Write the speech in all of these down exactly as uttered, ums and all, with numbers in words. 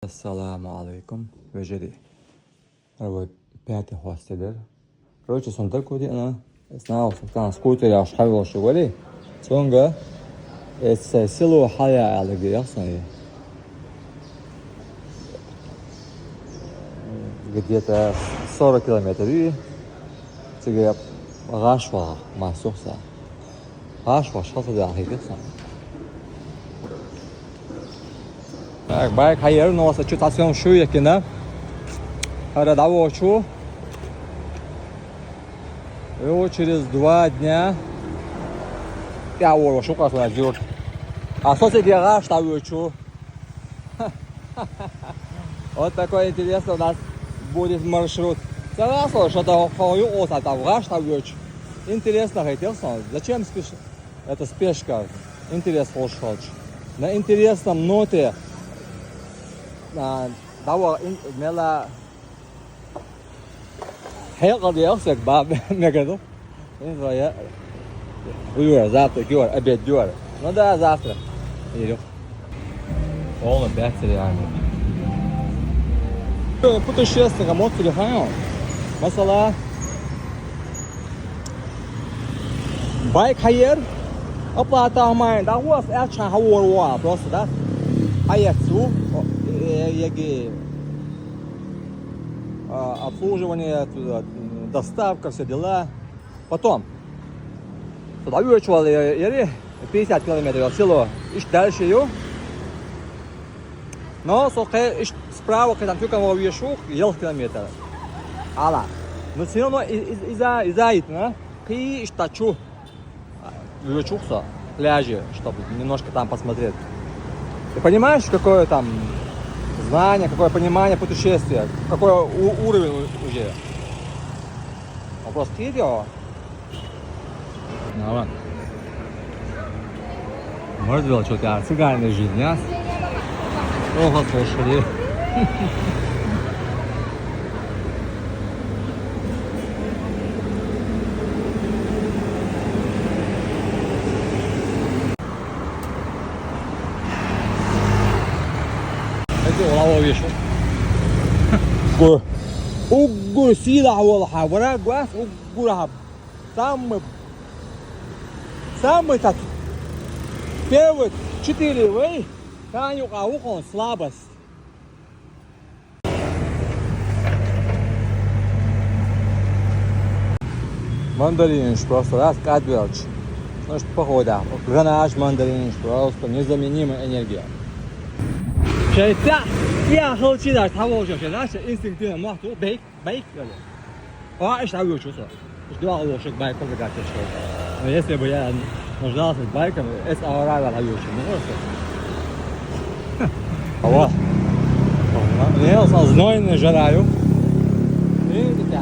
Ассаламу алейкум, вежарий. Ара вай пятый хостел яр. Короче, сона дагадоагӀа, снова со тхан скутере аш хьавелаш вале. Цунга эс село хьаяла гӀерта сона. Где-то сорок километров. И цига гӀаш ваха, ма сохса. ГӀаш ваха, шалта да хӀикса. Так, байк хьаяр, но аса чу тасъем шу якина. Ара дӀавоагӀача. И вот через два дня. Я вору, шу касла дюр. А со цига гӀаш дӀавоагӀача. Вот такой интересный у нас будет маршрут. Царасо, что-то хою оса там гаш там вёч. Интересно хотел сам. Зачем спеш-, это спешка? Интерес хошхоч. На интересном ноте. А, дава ин-, мела хьекъал яхсак ба мегаду. Ин зоя. Уюра, завтра дюр, обед дюр. Ну да, завтра. Или. Полный бяцер реально. Путешественник, а мод телефон. Масала. Байк хьаяр. Оплата майн. Да у вас я чан хавор уа. Просто, да? Хьаяр цу. О, э, яги. А, обслуживание, туда, м, доставка, все дела. Потом. Туда вычвал я, я, пятьдесят километров село. Иш дальше ю. Но, со хе, иш справа, хе там тюкам вешух, ел километр. Ала. Но все равно и, и, и за, и за это, на? Хи иш тачу. Вешухса, пляже, чтобы немножко там посмотреть. Ты понимаешь, какое там знание, какое понимание путешествия, какой у-, уровень у-, уже? Вопрос к видео. Ну ладно. Может, было что-то, а цыгане жизнь, а? Ох, слушали. Эти улаво вешал. Гу. Уггур сила валха, вара гуас уггур хаб. Самый, самый так. Первый четыре вы, Танюк, а ухо слабость. Мандаринш просто раз кадвелч. Значит, похода. Гранаш мандаринш просто незаменимая энергия. Чай, я халтина, того же, знаешь, инстинктивно махту, бейк, бейк, говорю. А, ишта вывчился. Ждал лошадь байком загадки, что. Но если бы я нуждался в байком, это авария ловился. Ну, просто. А вот. Не, со знойный жараю. Видите?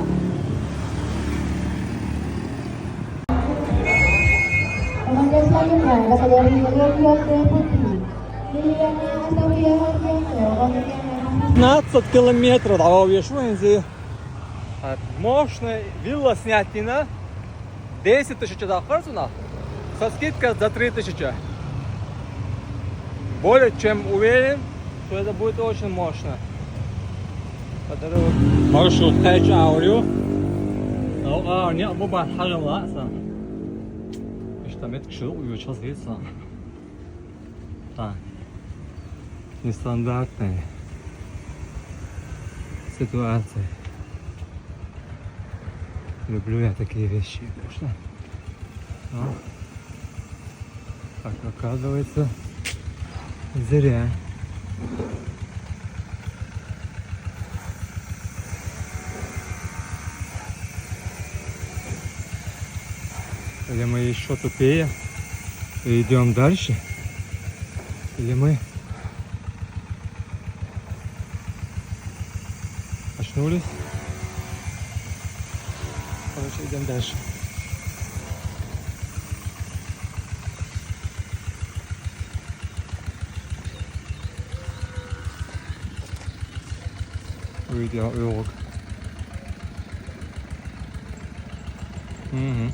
Пятнадцать километров, а вы что, так, можно вилла снять, не на? Десять тысяч за фарсуна. Со скидкой за три тысячи. Более чем уверен, что это будет очень мощно. Маршрут тайча аурю. А, а, не, мы бы отхаживала, са. Ишта метк шел, уйо час веса. Так. Нестандартная ситуация. Люблю я такие вещи, конечно. Но так оказывается, зря. Или мы еще тупее и идем дальше, или мы очнулись. Короче, идем дальше. Видео, урок. Угу.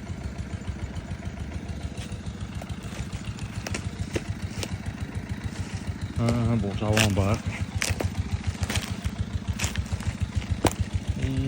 Ага, боже, а вон бар.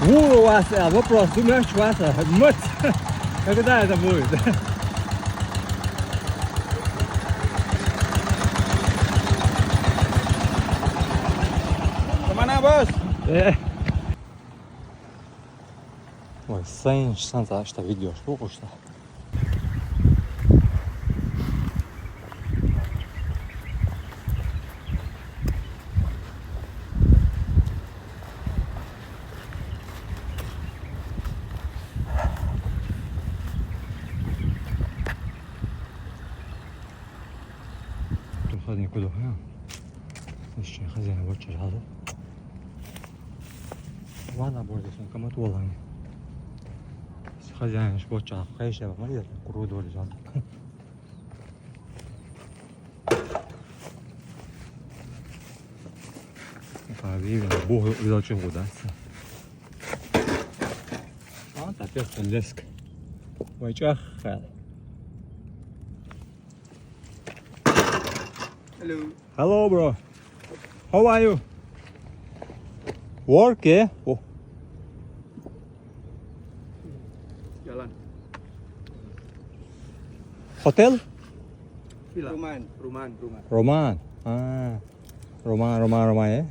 Вура вас, а, вопрос, думаешь, вас, а, мать. Когда это будет? Come on, boss. Э. Ой, сайын шсан за что видео, что уж-то. Тут никуда, а? Слушай, хозяин вот чё ждал. Ладно, будет, если кому-то валами. Хозяин ж вот чё, конечно, молодец, круто лежал. Фабиан, бог, видал, чего удастся. А, так, я леск. Ой, чё, хал. Hello. Hello, bro. How are you? Work, yeah? Oh. Jalan. Hotel? Villa. Rumah. Rumah, rumah. Roman. Ah. Roman, Roman, Roman, yeah?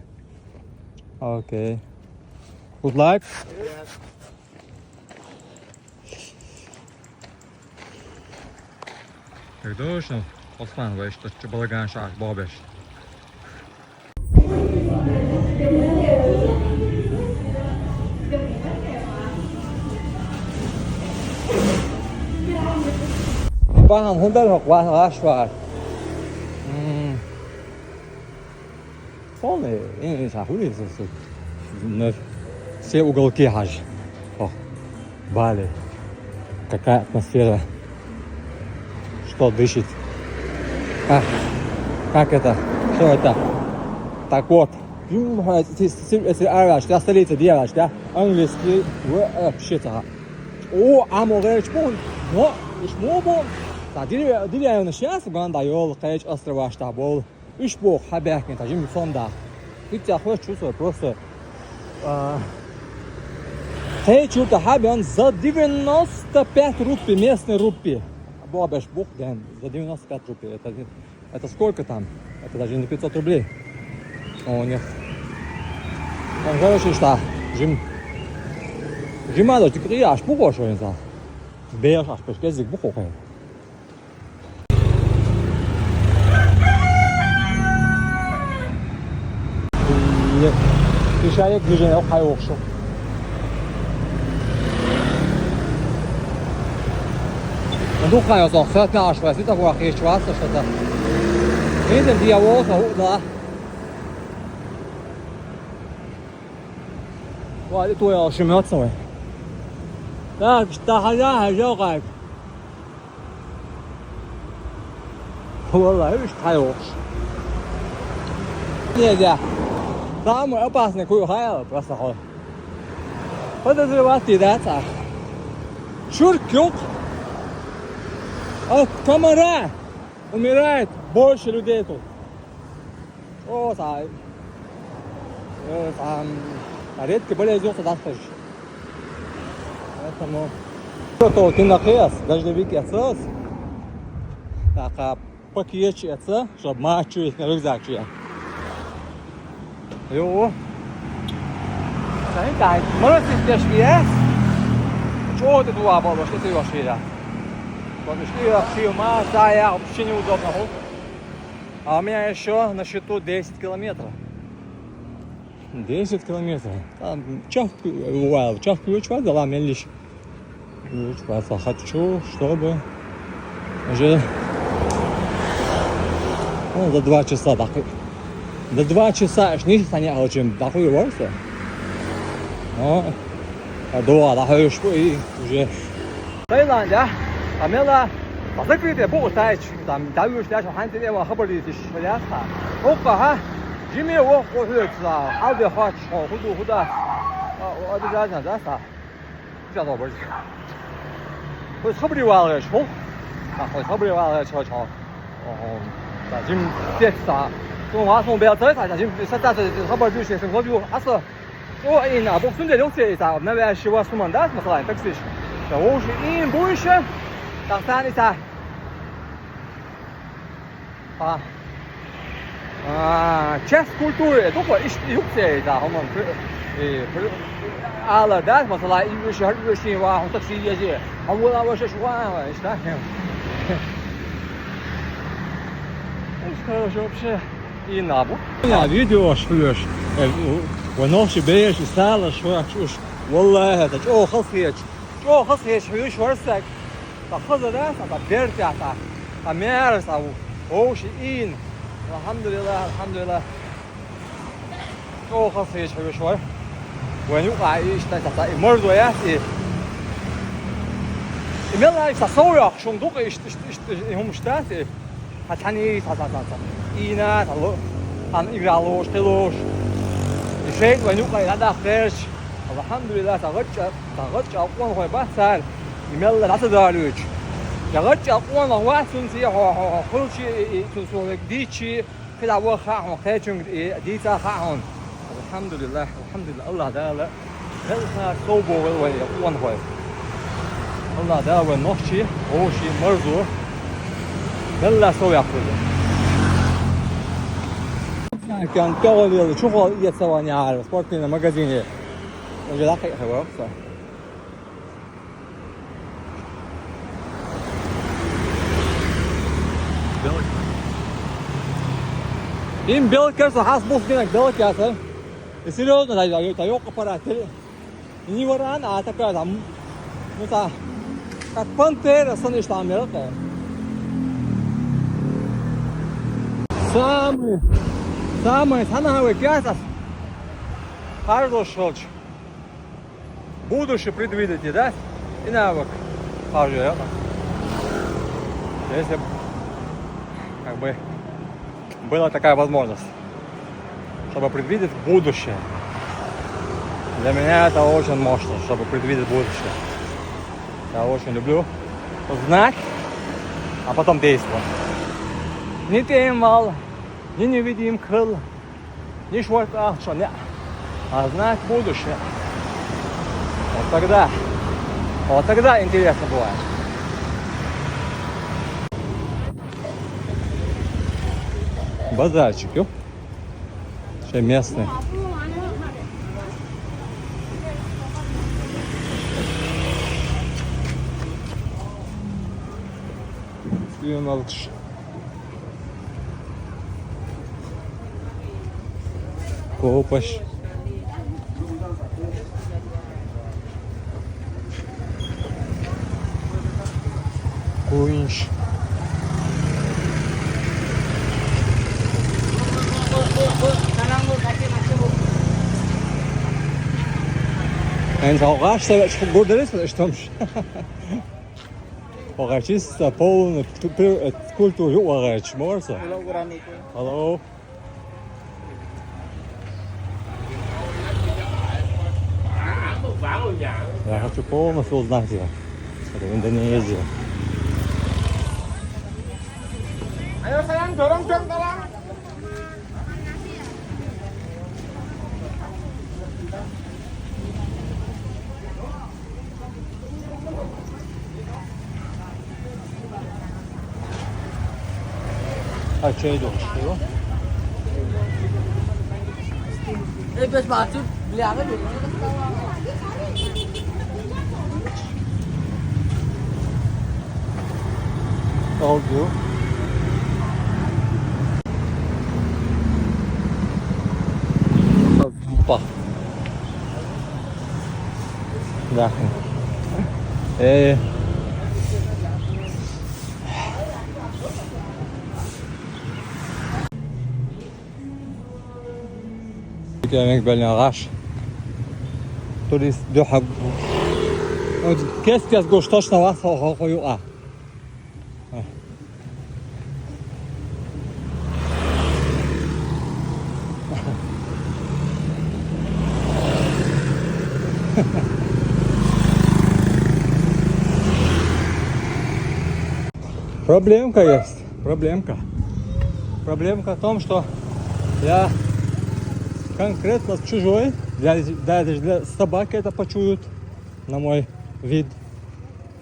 Okay. Good luck. Yes. Так точно. Осман, вы что, что балаган шаш, бобеш. Бахан хундар хок, ваш, ваш. М. Полный, э, э, сахули, с-, с-, на все уголки хаж. О, Бали. Какая атмосфера. Что дышит. А, как это? Что это? Так вот. М, э, с-, с-, с-, э, а, что столица, где, а, что? Английский, в-, э, вообще-то. О, а могу чпон. Но, ишмобон. Та дили, дили, я на сейчас, Ганда, ёл, Кайч острова, что был. Уьш боху хьабаьхкина, жимма сонда. Хица хвош чувствую просто, а, хей, чё-то хьабен за девяносто пять рупий, местный рупий. Бобеш бух ден, за девяносто пять рупий. Это, это сколько там? Это даже не пятьсот рублей. А у них. Он, короче, что? Жим. Жима, да, ты аш бухош, я не знал. Беш, аш пешкезик бухохай. Пешеходное движение, ох, хай охшу. Ну, духай, ох, светлячество, светофор, хищ вас, что-то. Видим, дьявол, да. Вот, и то я ошибется, вы. Так, что, хозяин, хозяин, как? Валлахӏи, уьш тхьайогӏуш. Нельзя. Самый опасный куй хаял, просто хо. Подозревать и да, цар. Чурк юк. От комара умирает больше людей тут. О, са-, э, са-, м, редкий болезнь ёхса дасташ. Поэтому то кинахес, дождевик яцас. Так, а пакетчик яца, чтоб мачу есть на рюкзак чуя. Йо. Санитар, мороз здесь есть? Чего ты туда обалдел? Что ты вообще, да? Вот, что я вообще, ма, да, я вообще неудобно. А у меня ещё на счету десять километров. Десять километров. Там чахку, вау, чахку, чего дала мелиш. Хочу, чтобы уже, ну, за два часа такой. За два часа аж не сани алчим такой ворса. Но а два, да, и уже. Таиланд, а? А мела Закрытый бу стайч, там, давишь, даже хантин эва хабар дитиш, яха. Окка, ха? Жими, о, о, хьоьца, хьал де хоч, хо, худу, худа. А, о, обязательно, да, са? Жало, боже. Хо, хабри валгаш, хо? А, хо, хабри валгаш, хо, хо. Ого. Да, жим, тетса. Ну, вас он бел, да, жим, са, са, са, хабар дюш, если хо, аса. О, ин, а боксун де, лёгсе, иса, навязчиво суман, да, масала, таксиш. Да, о, ин, буйше. Так, сан, иса. А, а, часть культуры, это такое, иш, юксей, да, он, он, э, э, ала, да, масала, и выше, выше, ва, он такси ездит. А вот, а вот, шо, ва, ва, иш, да, хем. Иш, короче, вообще, и набу. Я видео, ш, плюш, э, в, в ночи беешь, и стало, шо, ш, уж, валлахи, это, о, хас, хеч, о, хас, хеч, плюш, варсак. Та хаза да, та бертя, та, та мерс, та вовши ин. Алхамдулиллах, алхамдулиллах. О, хас хеш хавеш вар. Ваню а иш та, та, та, и мордо я, и. И мела иш та соуя, шум дука иш, иш, иш, иш, и хум штат, и. Та тани, та, та, та, та. Ина, та ло. Ан игра лош, ты лош. И шейт ваню а, и надо хеш. Алхамдулиллах, та гача, та гача, акъван хой бацар. И мелла дата далуч. Я гача, акъван ва сунси, хо, хо, хо, хулчи, и, и, сун, сун, дичи, хила ва ха, хо, хечун, и, дица ха, хо. Алхамдулиллах, алхамдулиллах, Аллах Таала. Мелла собо вел вай, акъван хой. Аллах Таала вай нохчи, оши, марзу. Мелла со якъван. Кан кавал ел, чухал ет саван яр, спортивный магазине. Уже лакай хавал, са. Им белка, са хас бус гинек белка, са. И серьёзно, да, да, да, ёлка пора, ты. Не варан, а такая там, ну, та, как пантера, са нечто там, белка. Самый, самый, самый, кажется, каждый шелч. Будущее предвидите, да? И навык. Тоже, да? Если б, как бы, была такая возможность, чтобы предвидеть будущее. Для меня это очень мощно, чтобы предвидеть будущее. Я очень люблю знать, а потом действовать. Не тем вал, не невидим крыл. Не шварт, а что, не. А знать будущее. Вот тогда. Вот тогда интересно бывает. Базарчик, ё? Все местные. Сюрем алгыш. Копаш. Куинш. Эн салгаш, савеч гурдерис, что ж. Вагачис, полный культура, культура, вагачи, морса. Hello. Я хочу полностью узнать её. Это Индонезия. А чей дочь? Эй, без маты, бля, вы. Алгу. Опа. Да. Э. Итемек белен агаш. Турист дохаб. Кес-кес гош точно вас хо-, хо-, хо-, юа. Проблемка есть, проблемка. Проблемка в том, что я конкретно чужой, для, даже для собаки это почуют, на мой вид,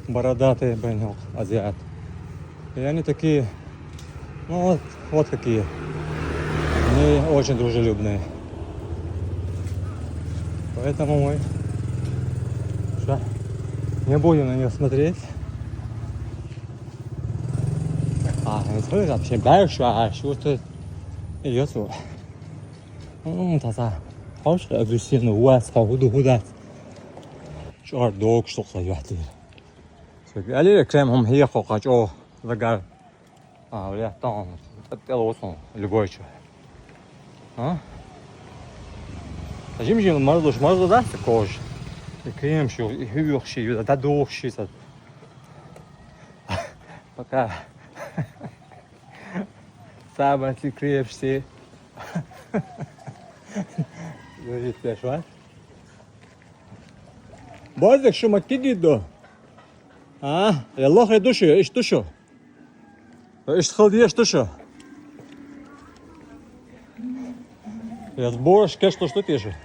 бородатый паренёк, азиат. И они такие, ну вот, вот какие. Они очень дружелюбные. Поэтому мы всё, не будем на них смотреть. А, не смотри, там вообще дальше, а что ты идёт? М, таза. Хош, агрессивный, у вас, ходу, худат. Чёрт, дог, что сказать. Али крем хам хия хо качо загар. А, бля, там, это лосон, любой чё. А? А жим жим мордуш, морду да, кож. И крем шо, и хюх ши, да дух ши сат. Пока. Саба ти крем ши. Говорит, я шват. Бозик, шо ма киги до? А? Я лох, я душу, иш душу. Иш хал, иш душу. Я сборш, кеш, что, что пишет?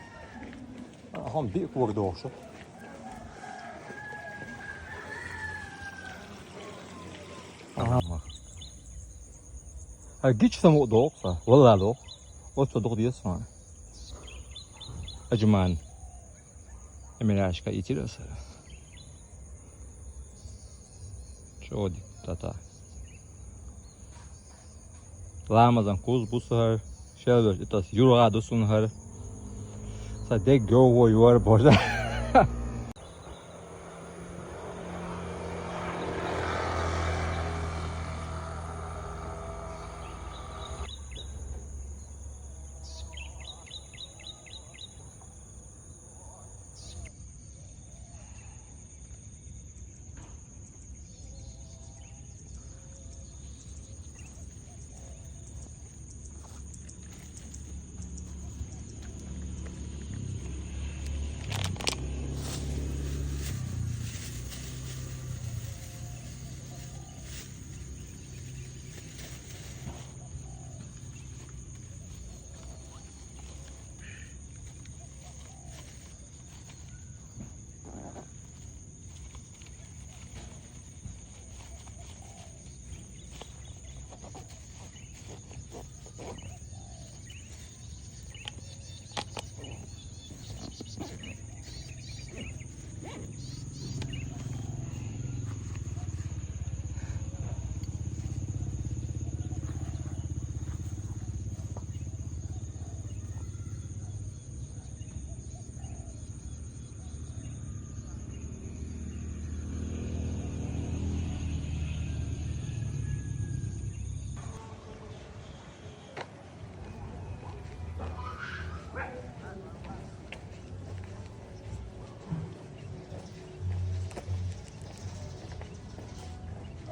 А, он бик вор дошо. Ага. А гич само док, а? Вала док. Вот что док диас, а? Аджман. Эмиляшка и тираса. Чоди тата. Ламазан куз бусар. Шелбер, это юра дусунхар. Са дег гёво юар борда.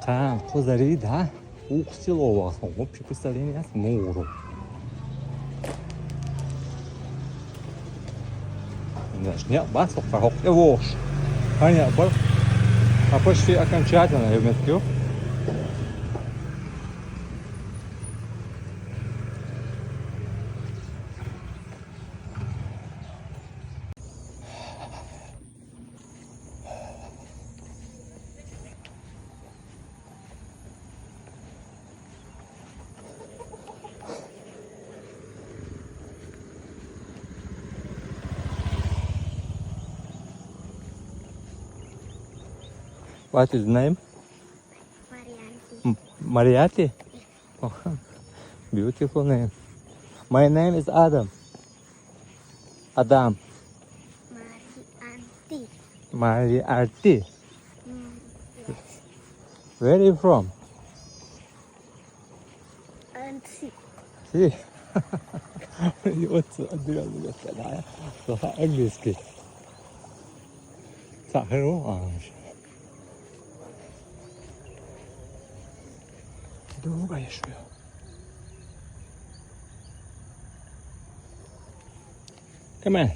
Там, позади, да? Ух, село у вас. Общее представление с муру. Даже не бас, а хок, э, вож. А не, а почти окончательно, я меткю. What is name? Marianti. M-, Mariati? Oh, beautiful name. My name is Adam. Adam. Marianti. Marianti. Mm, yes. Where are you from? Anti. See? Angliski. Sa, hello. Ah. Другая швея. Come on.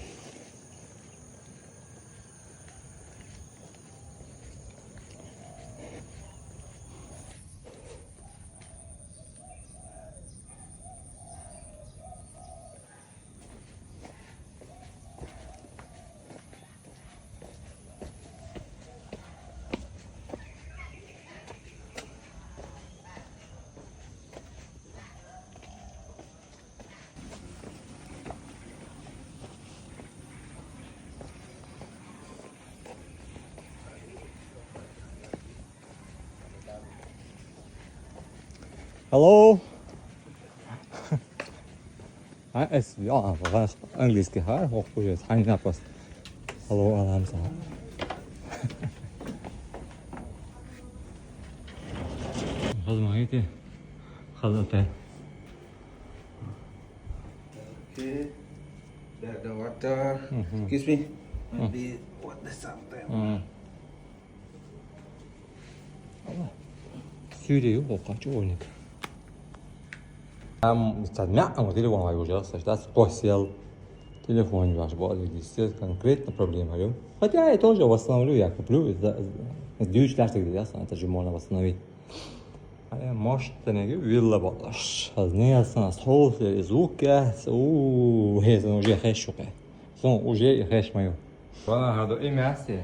Hello. А, эс, я, английский хар, ох, уже, хани напас. Hello, алам са. Хазмайти. Хазмайти. Okay. The, the water. Мгм. Excuse me. Мгм. Maybe what the something. Мгм. Сүүрээ юу, гооха чугуниг. Ам, цадмя, ам, телефон ай уже, саш, да, спасел. Телефон ваш, вот, здесь конкретно проблема, ё. Хотя я тоже восстановлю, я куплю, за, за, дюйч ляж тогда, ясно, это же можно восстановить. А я, может, это не вилла балаш. А не, ясно, слушай, звук, я, у, я, уже хэш, уже хэш моё. Вона гадо и мясо.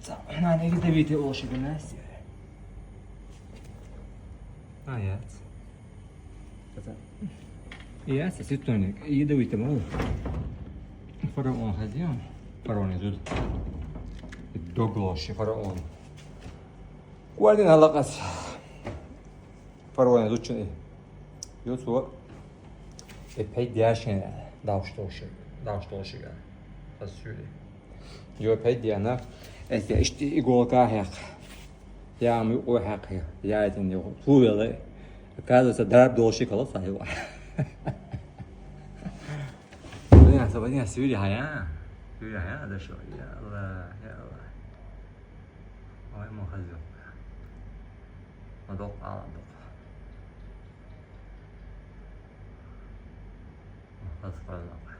За, на, не видите, ошибка мясо. А, яц. Яц, ситоник. Ядовитый мал. Фараон хозяин. Фараон идут. Доглоши фараон. Гвардин алакас. Фараон изучен. Юсу. Э, пять дяшин. Давштоши. Давштоши. Хасюри. Ё, пять дяна. Эсте ишти иголка хек. Я, мы о хек. Я, это не. Фу, я. Оказывается, драб должен колоса его. Блин, особо не сюри, а я. Сюри, а я, да что? Я, ла, я, ла. Ой, мой хозяин. Мадок, а, мадок. Хас, хас, хас.